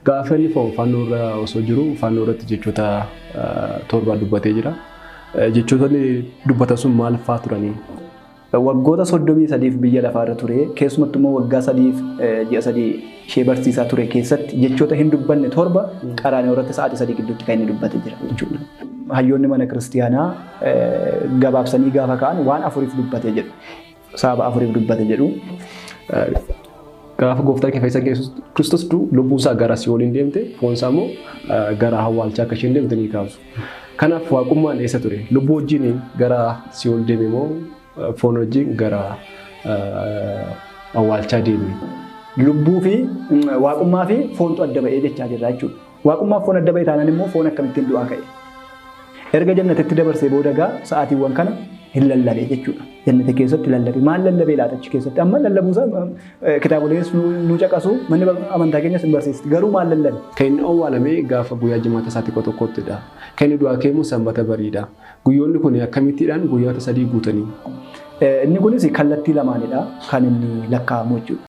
Gaafa inni foon fannoo irra osoo jiru fannoo irratti jechoota torba dubbatee jira. Jechoota inni dubbatan sun maal fa'aa turanii? Waggoota 33f biyya lafaarra ture, keessumattuu immoo waggaa 3f ji'a 3 ishee barsiisaa ture keessatti jechoota hin dubbanne torba Qaraani'oo irratti sa'aatii 3 gidduutti kan inni dubbate jira jechuudha. Hayyoonni mana kiristiyaanaa gabaabsanii gaafa ka'an waan afuriif dubbate jedhu. Sababa afuriif dubbate jedhu. Gaafa gooftaan keenya fayyisaan keenya Yesuus Kiristoos du'u lubbuun isaa gara si'ooliin deemte, foon isaa immoo gara awwaalchaa akka isheen deemte ni kaasu. Kanaaf waaqummaan eessa ture? Lubbuu wajjin gara si'ool deeme moo foon wajjin gara awwaalchaa deeme? Lubbuu fi waaqummaa fi foontu adda ba'ee jechaa jirra jechuudha. Waaqummaa fi foon adda ba'e taanaan immoo foon akkamittiin du'aa ka'e? Erga jannatatti dabarsee booda gaa sa'aatiiwwan kana hin lallabe jechuudha. Jannata keessatti lallabe. Maal lallabee laata achi keessatti? Amma lallabuusaa kitaabolees nu caqasu, manni amantaa keenyas hin barsiisti. Garuu maal lallabe? Kan inni owwaalame gaafa guyyaa jimaata isaa xiqqoo tokkottidha. Kan inni du'aa ka'e immoo sanbata bariidha. Guyyoonni kun akkamittiidhaan guyyoota 3 guutanii? Inni kunis kallattii lamaanidha kan inni lakkaa'amu jechuudha.